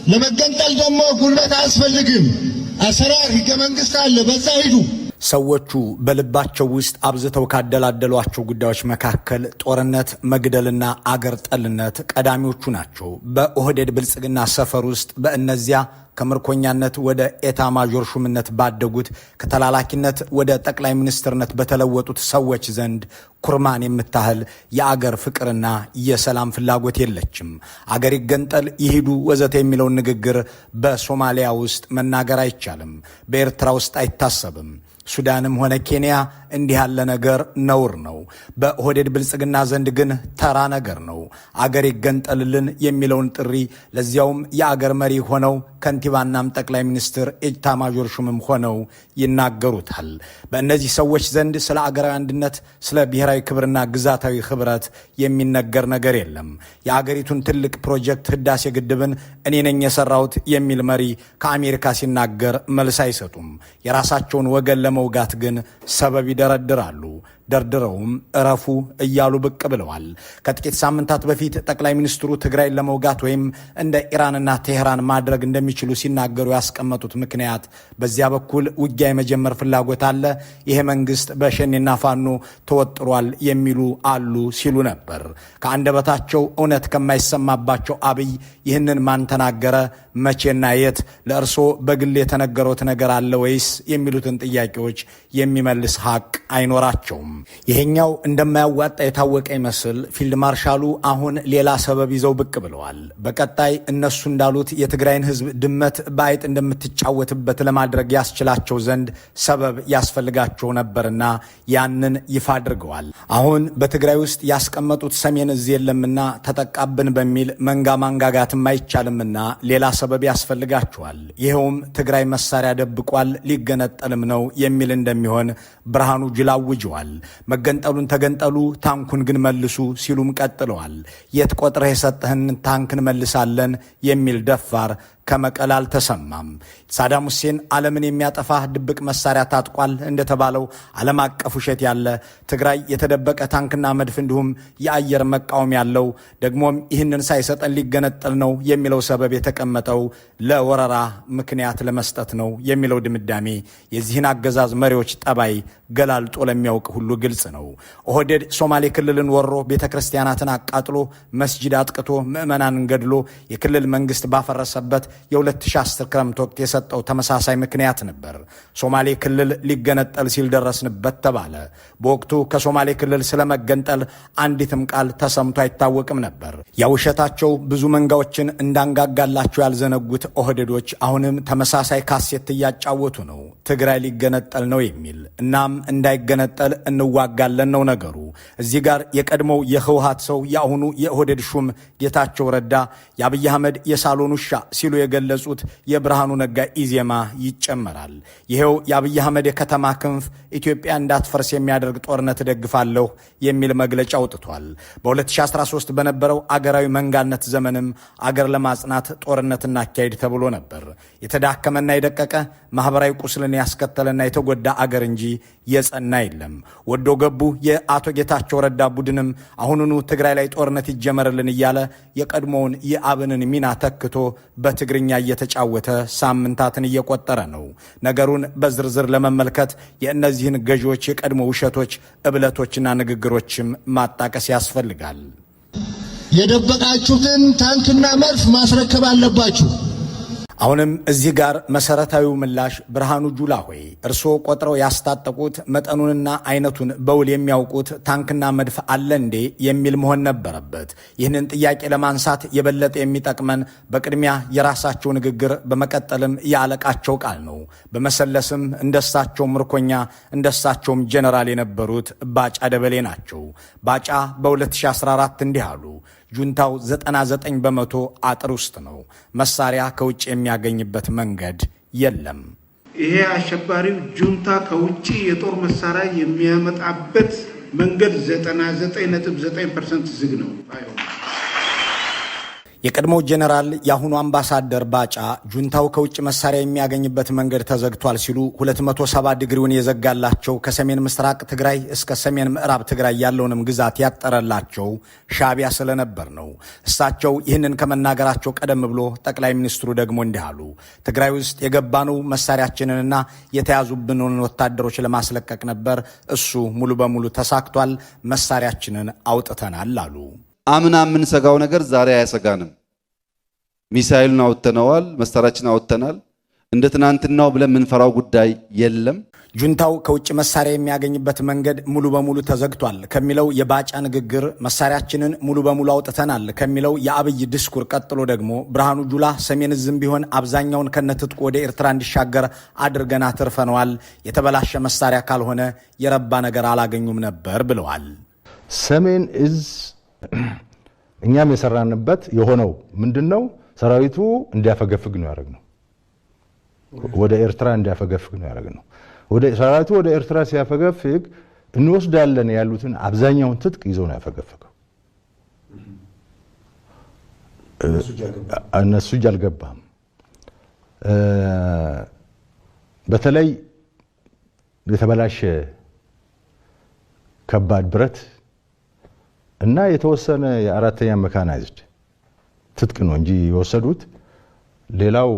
ለመገንጠል ደግሞ ጉልበት አያስፈልግም። አሰራር፣ ህገ መንግስት አለ። በዛ ሂዱ። ሰዎቹ በልባቸው ውስጥ አብዝተው ካደላደሏቸው ጉዳዮች መካከል ጦርነት፣ መግደልና አገር ጠልነት ቀዳሚዎቹ ናቸው። በኦህዴድ ብልጽግና ሰፈር ውስጥ በእነዚያ ከምርኮኛነት ወደ ኤታ ማዦር ሹምነት ባደጉት፣ ከተላላኪነት ወደ ጠቅላይ ሚኒስትርነት በተለወጡት ሰዎች ዘንድ ኩርማን የምታህል የአገር ፍቅርና የሰላም ፍላጎት የለችም። አገር ይገንጠል፣ ይሂዱ፣ ወዘተ የሚለውን ንግግር በሶማሊያ ውስጥ መናገር አይቻልም። በኤርትራ ውስጥ አይታሰብም። ሱዳንም ሆነ ኬንያ እንዲህ ያለ ነገር ነውር ነው። በኦህዴድ ብልጽግና ዘንድ ግን ተራ ነገር ነው። አገር ይገንጠልልን የሚለውን ጥሪ ለዚያውም የአገር መሪ ሆነው፣ ከንቲባናም ጠቅላይ ሚኒስትር ኤታማዦር ሹምም ሆነው ይናገሩታል። በእነዚህ ሰዎች ዘንድ ስለ አገራዊ አንድነት፣ ስለ ብሔራዊ ክብርና ግዛታዊ ህብረት የሚነገር ነገር የለም። የአገሪቱን ትልቅ ፕሮጀክት ህዳሴ ግድብን እኔ ነኝ የሰራሁት የሚል መሪ ከአሜሪካ ሲናገር መልስ አይሰጡም። የራሳቸውን ወገን ለመውጋት ግን ሰበብ ይደረድራሉ። ደርድረውም እረፉ እያሉ ብቅ ብለዋል። ከጥቂት ሳምንታት በፊት ጠቅላይ ሚኒስትሩ ትግራይን ለመውጋት ወይም እንደ ኢራንና ቴህራን ማድረግ እንደሚችሉ ሲናገሩ ያስቀመጡት ምክንያት በዚያ በኩል ውጊያ የመጀመር ፍላጎት አለ፣ ይሄ መንግስት በሸኔና ፋኖ ተወጥሯል የሚሉ አሉ ሲሉ ነበር። ከአንደበታቸው እውነት ከማይሰማባቸው አብይ ይህንን ማን ተናገረ፣ መቼና የት፣ ለእርስዎ በግል የተነገሩት ነገር አለ ወይስ የሚሉትን ጥያቄዎች የሚመልስ ሀቅ አይኖራቸውም። ይሄኛው እንደማያዋጣ የታወቀ ይመስል ፊልድ ማርሻሉ አሁን ሌላ ሰበብ ይዘው ብቅ ብለዋል። በቀጣይ እነሱ እንዳሉት የትግራይን ህዝብ ድመት በአይጥ እንደምትጫወትበት ለማድረግ ያስችላቸው ዘንድ ሰበብ ያስፈልጋቸው ነበርና ያንን ይፋ አድርገዋል። አሁን በትግራይ ውስጥ ያስቀመጡት ሰሜን እዝ የለምና ተጠቃብን በሚል መንጋ ማንጋጋትም አይቻልምና ሌላ ሰበብ ያስፈልጋቸዋል። ይኸውም ትግራይ መሳሪያ ደብቋል፣ ሊገነጠልም ነው የሚል እንደሚሆን ብርሃኑ ጁላ አውጀዋል። መገንጠሉን ተገንጠሉ፣ ታንኩን ግን መልሱ ሲሉም ቀጥለዋል። የት ቆጥረህ የሰጠህን ታንክ እንመልሳለን የሚል ደፋር ከመቀለ አልተሰማም። ሳዳም ሁሴን ዓለምን የሚያጠፋ ድብቅ መሳሪያ ታጥቋል እንደተባለው ዓለም አቀፍ ውሸት ያለ፣ ትግራይ የተደበቀ ታንክና መድፍ እንዲሁም የአየር መቃወም ያለው፣ ደግሞም ይህንን ሳይሰጠን ሊገነጠል ነው የሚለው ሰበብ የተቀመጠው ለወረራ ምክንያት ለመስጠት ነው የሚለው ድምዳሜ የዚህን አገዛዝ መሪዎች ጠባይ ገላልጦ ለሚያውቅ ሁሉ ግልጽ ነው። ኦህዴድ ሶማሌ ክልልን ወሮ፣ ቤተ ክርስቲያናትን አቃጥሎ፣ መስጂድ አጥቅቶ፣ ምዕመናንን ገድሎ የክልል መንግስት ባፈረሰበት የ2010 ክረምት ወቅት የሰጠው ተመሳሳይ ምክንያት ነበር። ሶማሌ ክልል ሊገነጠል ሲል ደረስንበት ተባለ። በወቅቱ ከሶማሌ ክልል ስለመገንጠል አንዲትም ቃል ተሰምቶ አይታወቅም ነበር። ያውሸታቸው ብዙ መንጋዎችን እንዳንጋጋላቸው ያልዘነጉት ኦህዴዶች አሁንም ተመሳሳይ ካሴት እያጫወቱ ነው። ትግራይ ሊገነጠል ነው የሚል፣ እናም እንዳይገነጠል እንዋጋለን ነው ነገሩ። እዚህ ጋር የቀድሞው የህወሀት ሰው የአሁኑ የኦህዴድ ሹም ጌታቸው ረዳ የአብይ አህመድ የሳሎን ውሻ ሲሉ የገለጹት የብርሃኑ ነጋ ኢዜማ ይጨመራል። ይሄው የአብይ አህመድ የከተማ ክንፍ ኢትዮጵያ እንዳትፈርስ የሚያደርግ ጦርነት እደግፋለሁ የሚል መግለጫ አውጥቷል። በ2013 በነበረው አገራዊ መንጋነት ዘመንም አገር ለማጽናት ጦርነት እናካሄድ ተብሎ ነበር። የተዳከመና የደቀቀ፣ ማህበራዊ ቁስልን ያስከተለና የተጎዳ አገር እንጂ የጸና የለም። ወዶ ገቡ የአቶ ጌታቸው ረዳ ቡድንም አሁኑኑ ትግራይ ላይ ጦርነት ይጀመርልን እያለ የቀድሞውን የአብንን ሚና ተክቶ በትግርኛ እየተጫወተ ሳምንታትን እየቆጠረ ነው። ነገሩን በዝርዝር ለመመልከት የእነዚህን ገዢዎች የቀድሞ ውሸቶች፣ እብለቶችና ንግግሮችም ማጣቀስ ያስፈልጋል። የደበቃችሁትን ታንክና መድፍ ማስረከብ አለባችሁ። አሁንም እዚህ ጋር መሰረታዊው ምላሽ ብርሃኑ ጁላ ሆይ፣ እርስዎ ቆጥረው ያስታጠቁት፣ መጠኑንና አይነቱን በውል የሚያውቁት ታንክና መድፍ አለ እንዴ የሚል መሆን ነበረበት። ይህንን ጥያቄ ለማንሳት የበለጠ የሚጠቅመን በቅድሚያ የራሳቸው ንግግር፣ በመቀጠልም የአለቃቸው ቃል ነው። በመሰለስም እንደሳቸው ምርኮኛ እንደሳቸውም ጀነራል የነበሩት ባጫ ደበሌ ናቸው። ባጫ በ2014 እንዲህ አሉ። ጁንታው 99% አጥር ውስጥ ነው። መሳሪያ ከውጭ የሚያገኝበት መንገድ የለም። ይሄ አሸባሪው ጁንታ ከውጭ የጦር መሳሪያ የሚያመጣበት መንገድ 99.9% ዝግ ነው። የቀድሞው ጄኔራል የአሁኑ አምባሳደር ባጫ ጁንታው ከውጭ መሳሪያ የሚያገኝበት መንገድ ተዘግቷል ሲሉ 270 ዲግሪውን የዘጋላቸው፣ ከሰሜን ምስራቅ ትግራይ እስከ ሰሜን ምዕራብ ትግራይ ያለውንም ግዛት ያጠረላቸው ሻዕቢያ ስለነበር ነው። እሳቸው ይህንን ከመናገራቸው ቀደም ብሎ ጠቅላይ ሚኒስትሩ ደግሞ እንዲህ አሉ። ትግራይ ውስጥ የገባነው መሳሪያችንንና የተያዙብንን ወታደሮች ለማስለቀቅ ነበር። እሱ ሙሉ በሙሉ ተሳክቷል። መሳሪያችንን አውጥተናል አሉ። አምና የምንሰጋው ነገር ዛሬ አያሰጋንም። ሚሳኤሉን አውጥተነዋል፣ መሳሪያችን አውጥተናል። እንደ ትናንትናው ብለን የምንፈራው ጉዳይ የለም። ጁንታው ከውጭ መሳሪያ የሚያገኝበት መንገድ ሙሉ በሙሉ ተዘግቷል ከሚለው የባጫ ንግግር፣ መሳሪያችንን ሙሉ በሙሉ አውጥተናል ከሚለው የአብይ ድስኩር ቀጥሎ ደግሞ ብርሃኑ ጁላ ሰሜን እዝም ቢሆን አብዛኛውን ከነትጥቁ ወደ ኤርትራ እንዲሻገር አድርገን አትርፈነዋል፣ የተበላሸ መሳሪያ ካልሆነ የረባ ነገር አላገኙም ነበር ብለዋል። ሰሜን እዝ እኛም የሰራንበት የሆነው ምንድን ነው? ሰራዊቱ እንዲያፈገፍግ ነው ያደረግነው። ወደ ኤርትራ እንዲያፈገፍግ ነው ያደረግነው። ወደ ሰራዊቱ ወደ ኤርትራ ሲያፈገፍግ እንወስዳለን ያሉትን አብዛኛውን ትጥቅ ይዞ ነው ያፈገፈገው። እነሱ እጅ አልገባም። በተለይ የተበላሸ ከባድ ብረት እና የተወሰነ የአራተኛ mechanized ትጥቅ ነው እንጂ የወሰዱት፣ ሌላው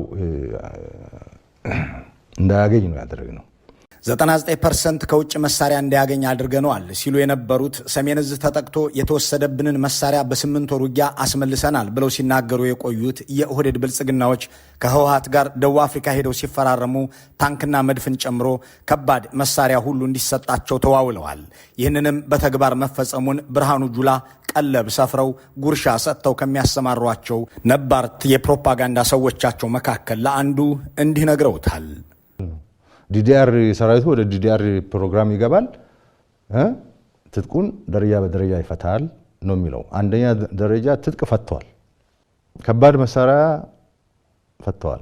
እንዳያገኝ ነው ያደረግነው። 99% ከውጭ መሳሪያ እንዳያገኝ አድርገነዋል ሲሉ የነበሩት፣ ሰሜን እዝ ተጠቅቶ የተወሰደብንን መሳሪያ በ8 ወር ውጊያ አስመልሰናል ብለው ሲናገሩ የቆዩት የኦህዴድ ብልጽግናዎች ከህወሀት ጋር ደቡብ አፍሪካ ሄደው ሲፈራረሙ ታንክና መድፍን ጨምሮ ከባድ መሳሪያ ሁሉ እንዲሰጣቸው ተዋውለዋል። ይህንንም በተግባር መፈጸሙን ብርሃኑ ጁላ ቀለብ ሰፍረው ጉርሻ ሰጥተው ከሚያሰማሯቸው ነባር የፕሮፓጋንዳ ሰዎቻቸው መካከል ለአንዱ እንዲህ ነግረውታል። DDR ሰራዊቱ ወደ DDR ፕሮግራም ይገባል፣ ትጥቁን ደረጃ በደረጃ ይፈታል ነው የሚለው። አንደኛ ደረጃ ትጥቅ ፈተዋል፣ ከባድ መሳሪያ ፈተዋል።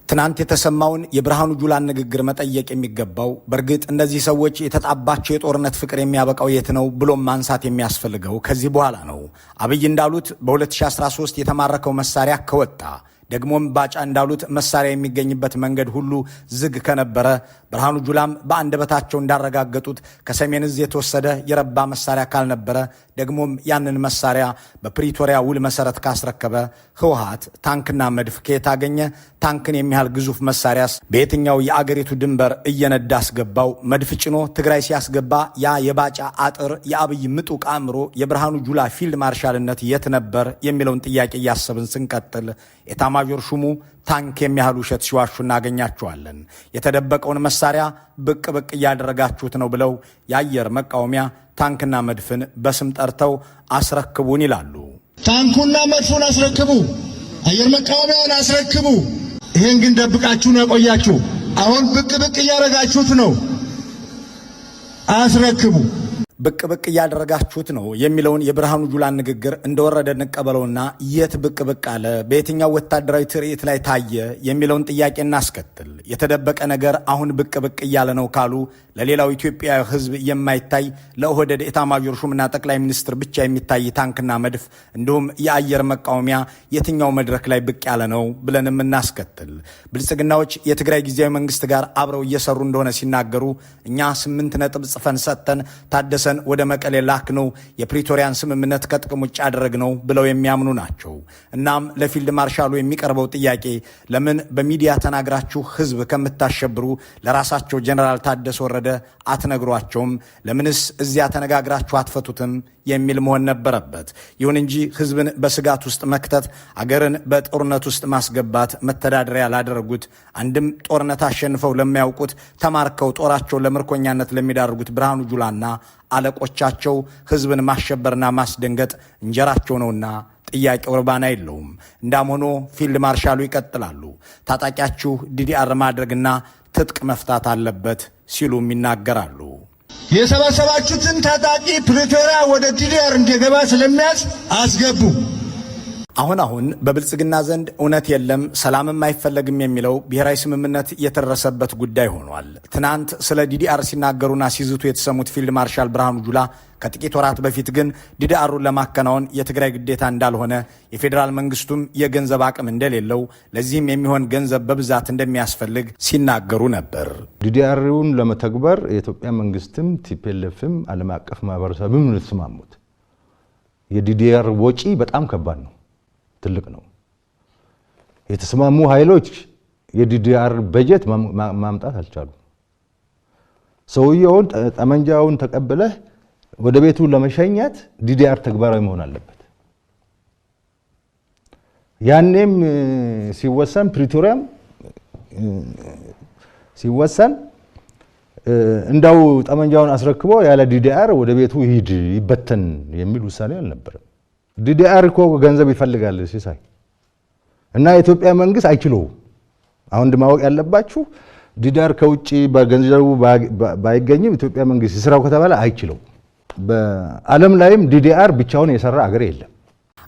ትናንት የተሰማውን የብርሃኑ ጁላን ንግግር መጠየቅ የሚገባው፣ በእርግጥ እነዚህ ሰዎች የተጣባቸው የጦርነት ፍቅር የሚያበቃው የት ነው ብሎም ማንሳት የሚያስፈልገው ከዚህ በኋላ ነው። አብይ እንዳሉት በ2013 የተማረከው መሳሪያ ከወጣ፣ ደግሞም ባጫ እንዳሉት መሳሪያ የሚገኝበት መንገድ ሁሉ ዝግ ከነበረ፣ ብርሃኑ ጁላም በአንደበታቸው እንዳረጋገጡት ከሰሜን እዝ የተወሰደ የረባ መሳሪያ ካልነበረ፣ ደግሞም ያንን መሳሪያ በፕሪቶሪያ ውል መሰረት ካስረከበ፣ ህወሀት ታንክና መድፍ ከየት አገኘ? ታንክን የሚያህል ግዙፍ መሳሪያስ በየትኛው የአገሪቱ ድንበር እየነዳ አስገባው? መድፍ ጭኖ ትግራይ ሲያስገባ ያ የባጫ አጥር፣ የአብይ ምጡቅ አእምሮ፣ የብርሃኑ ጁላ ፊልድ ማርሻልነት የት ነበር የሚለውን ጥያቄ እያሰብን ስንቀጥል ኤታማዦር ሹሙ ታንክ የሚያህል ውሸት ሲዋሹ እናገኛቸዋለን። የተደበቀውን መሳሪያ ብቅ ብቅ እያደረጋችሁት ነው ብለው የአየር መቃወሚያ፣ ታንክና መድፍን በስም ጠርተው አስረክቡን ይላሉ። ታንኩና መድፉን አስረክቡ፣ አየር መቃወሚያውን አስረክቡ። ይሄን ግን ደብቃችሁ ነው ያቆያችሁ። አሁን ብቅ ብቅ እያደረጋችሁት ነው። አስረክቡ። ብቅ ብቅ እያደረጋችሁት ነው የሚለውን የብርሃኑ ጁላን ንግግር እንደወረደ እንቀበለውና የት ብቅ ብቅ አለ፣ በየትኛው ወታደራዊ ትርኢት ላይ ታየ የሚለውን ጥያቄ እናስከትል። የተደበቀ ነገር አሁን ብቅ ብቅ እያለ ነው ካሉ፣ ለሌላው ኢትዮጵያ ሕዝብ የማይታይ፣ ለኦህዴድ ኤታማዦር ሹምና ጠቅላይ ሚኒስትር ብቻ የሚታይ ታንክና መድፍ እንዲሁም የአየር መቃወሚያ የትኛው መድረክ ላይ ብቅ ያለ ነው ብለንም እናስከትል። ብልጽግናዎች የትግራይ ጊዜያዊ መንግስት ጋር አብረው እየሰሩ እንደሆነ ሲናገሩ፣ እኛ 8 ነጥብ ጽፈን ሰጥተን ታደሰን ወደ መቀሌ ላክነው፣ የፕሪቶሪያን ስምምነት ከጥቅም ውጭ አደረግነው ብለው የሚያምኑ ናቸው። እናም ለፊልድ ማርሻሉ የሚቀርበው ጥያቄ ለምን በሚዲያ ተናግራችሁ ህዝብ ከምታሸብሩ ለራሳቸው ጀነራል ታደሰ ወረደ አትነግሯቸውም? ለምንስ እዚያ ተነጋግራችሁ አትፈቱትም? የሚል መሆን ነበረበት። ይሁን እንጂ ህዝብን በስጋት ውስጥ መክተት፣ አገርን በጦርነት ውስጥ ማስገባት መተዳደሪያ ላደረጉት፣ አንድም ጦርነት አሸንፈው ለማያውቁት፣ ተማርከው ጦራቸውን ለምርኮኛነት ለሚዳርጉት ብርሃኑ ጁላና አለቆቻቸው ህዝብን ማሸበርና ማስደንገጥ እንጀራቸው ነውና ጥያቄው እርባና የለውም። እንዳም ሆኖ ፊልድ ማርሻሉ ይቀጥላሉ። ታጣቂያችሁ DDR ማድረግና ትጥቅ መፍታት አለበት ሲሉም ይናገራሉ። የሰበሰባችሁትን ታጣቂ ፕሪቶሪያ ወደ DDR እንዲገባ ስለሚያዝ አስገቡ። አሁን አሁን በብልጽግና ዘንድ እውነት የለም፣ ሰላምም አይፈለግም የሚለው ብሔራዊ ስምምነት የተደረሰበት ጉዳይ ሆኗል። ትናንት ስለ DDR ሲናገሩና ሲዝቱ የተሰሙት ፊልድ ማርሻል ብርሃኑ ጁላ ከጥቂት ወራት በፊት ግን DDR ኡን ለማከናወን የትግራይ ግዴታ እንዳልሆነ፣ የፌዴራል መንግስቱም የገንዘብ አቅም እንደሌለው፣ ለዚህም የሚሆን ገንዘብ በብዛት እንደሚያስፈልግ ሲናገሩ ነበር። DDR ውን ለመተግበር የኢትዮጵያ መንግስትም TPLF ም ዓለም አቀፍ ማህበረሰብም ነው የተስማሙት። የ DDR ወጪ በጣም ከባድ ነው፣ ትልቅ ነው። የተስማሙ ኃይሎች የ DDR በጀት ማምጣት አልቻሉም። ሰውየውን ጠመንጃውን ተቀብለህ ወደ ቤቱ ለመሸኘት DDR ተግባራዊ መሆን አለበት። ያኔም ሲወሰን፣ ፕሪቶሪያም ሲወሰን እንዳው ጠመንጃውን አስረክቦ ያለ DDR ወደ ቤቱ ይሂድ፣ ይበተን የሚል ውሳኔ አልነበረም። DDR እኮ ገንዘብ ይፈልጋል ሲሳይ፣ እና የኢትዮጵያ መንግስት አይችለውም። አሁን ማወቅ ያለባችሁ DDR ከውጭ በገንዘቡ ባይገኝም ኢትዮጵያ መንግስት ይስራው ከተባለ አይችለውም። በዓለም ላይም DDR ብቻውን የሰራ አገር የለም።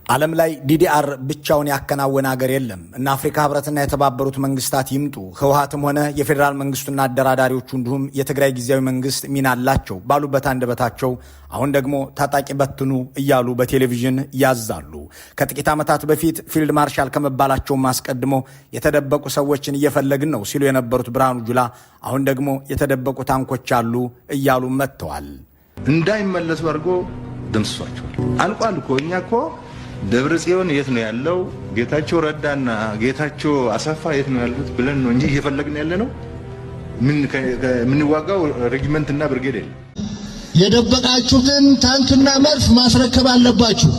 ዓለም ላይ DDR ብቻውን ያከናወነ አገር የለም። እነ አፍሪካ ህብረትና የተባበሩት መንግስታት ይምጡ፣ ህወሀትም ሆነ የፌዴራል መንግስቱና አደራዳሪዎቹ እንዲሁም የትግራይ ጊዜያዊ መንግስት ሚና አላቸው ባሉበት አንደበታቸው አሁን ደግሞ ታጣቂ በትኑ እያሉ በቴሌቪዥን ያዛሉ። ከጥቂት ዓመታት በፊት ፊልድ ማርሻል ከመባላቸውም አስቀድሞ የተደበቁ ሰዎችን እየፈለግን ነው ሲሉ የነበሩት ብርሃኑ ጁላ አሁን ደግሞ የተደበቁ ታንኮች አሉ እያሉ መጥተዋል። እንዳይመለሱ አድርጎ ደምስሷቸዋል። አልቋል እኮ። እኛ እኮ ደብረ ጽዮን የት ነው ያለው፣ ጌታቸው ረዳና ጌታቸው አሰፋ የት ነው ያሉት ብለን ነው እንጂ እየፈለግን ያለ ነው። የምንዋጋው ሬጂመንት እና ብርጌድ የለም። የደበቃችሁትን ታንክና መድፍ ማስረከብ አለባችሁ።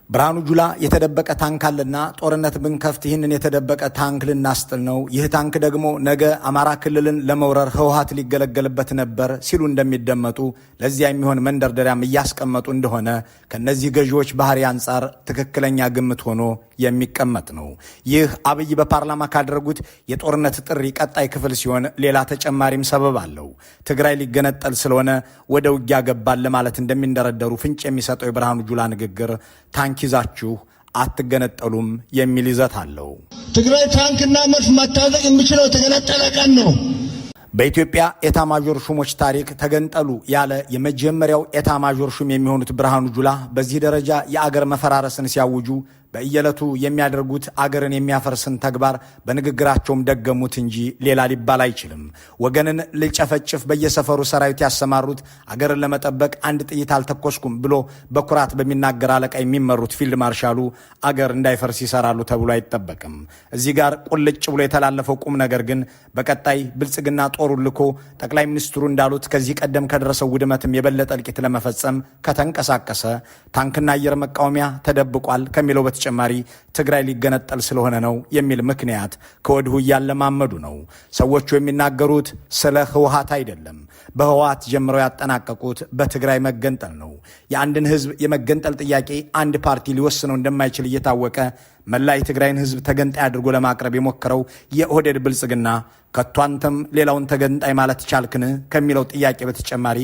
ብርሃኑ ጁላ የተደበቀ ታንክ አለና ጦርነት ብንከፍት ይህንን የተደበቀ ታንክ ልናስጥል ነው፣ ይህ ታንክ ደግሞ ነገ አማራ ክልልን ለመውረር ህወሀት ሊገለገልበት ነበር ሲሉ እንደሚደመጡ፣ ለዚያ የሚሆን መንደርደሪያም እያስቀመጡ እንደሆነ ከነዚህ ገዢዎች ባህሪ አንጻር ትክክለኛ ግምት ሆኖ የሚቀመጥ ነው። ይህ አብይ በፓርላማ ካደረጉት የጦርነት ጥሪ ቀጣይ ክፍል ሲሆን ሌላ ተጨማሪም ሰበብ አለው። ትግራይ ሊገነጠል ስለሆነ ወደ ውጊያ ገባን ለማለት እንደሚንደረደሩ ፍንጭ የሚሰጠው የብርሃኑ ጁላ ንግግር ታንክ ይዛችሁ አትገነጠሉም የሚል ይዘት አለው። ትግራይ ታንክና መድፍ መታጠቅ የሚችለው የተገነጠለ ቀን ነው። በኢትዮጵያ ኤታማዦር ሹሞች ታሪክ ተገንጠሉ ያለ የመጀመሪያው ኤታማዦር ሹም የሚሆኑት ብርሃኑ ጁላ በዚህ ደረጃ የአገር መፈራረስን ሲያውጁ በየዕለቱ የሚያደርጉት አገርን የሚያፈርስን ተግባር በንግግራቸውም ደገሙት እንጂ ሌላ ሊባል አይችልም። ወገንን ልጨፈጭፍ በየሰፈሩ ሰራዊት ያሰማሩት፣ አገርን ለመጠበቅ አንድ ጥይት አልተኮስኩም ብሎ በኩራት በሚናገር አለቃ የሚመሩት ፊልድ ማርሻሉ አገር እንዳይፈርስ ይሰራሉ ተብሎ አይጠበቅም። እዚህ ጋር ቁልጭ ብሎ የተላለፈው ቁም ነገር ግን በቀጣይ ብልጽግና ጦሩን ልኮ ጠቅላይ ሚኒስትሩ እንዳሉት ከዚህ ቀደም ከደረሰው ውድመትም የበለጠ እልቂት ለመፈጸም ከተንቀሳቀሰ ታንክና አየር መቃወሚያ ተደብቋል ከሚለው በተጨማሪ ትግራይ ሊገነጠል ስለሆነ ነው የሚል ምክንያት ከወዲሁ እያለማመዱ ነው። ሰዎቹ የሚናገሩት ስለ ህወሀት አይደለም። በህወሀት ጀምረው ያጠናቀቁት በትግራይ መገንጠል ነው። የአንድን ህዝብ የመገንጠል ጥያቄ አንድ ፓርቲ ሊወስነው እንደማይችል እየታወቀ መላ የትግራይን ህዝብ ተገንጣይ አድርጎ ለማቅረብ የሞከረው የኦህዴድ ብልጽግና ከቶ አንተም ሌላውን ተገንጣይ ማለት ቻልክን ከሚለው ጥያቄ በተጨማሪ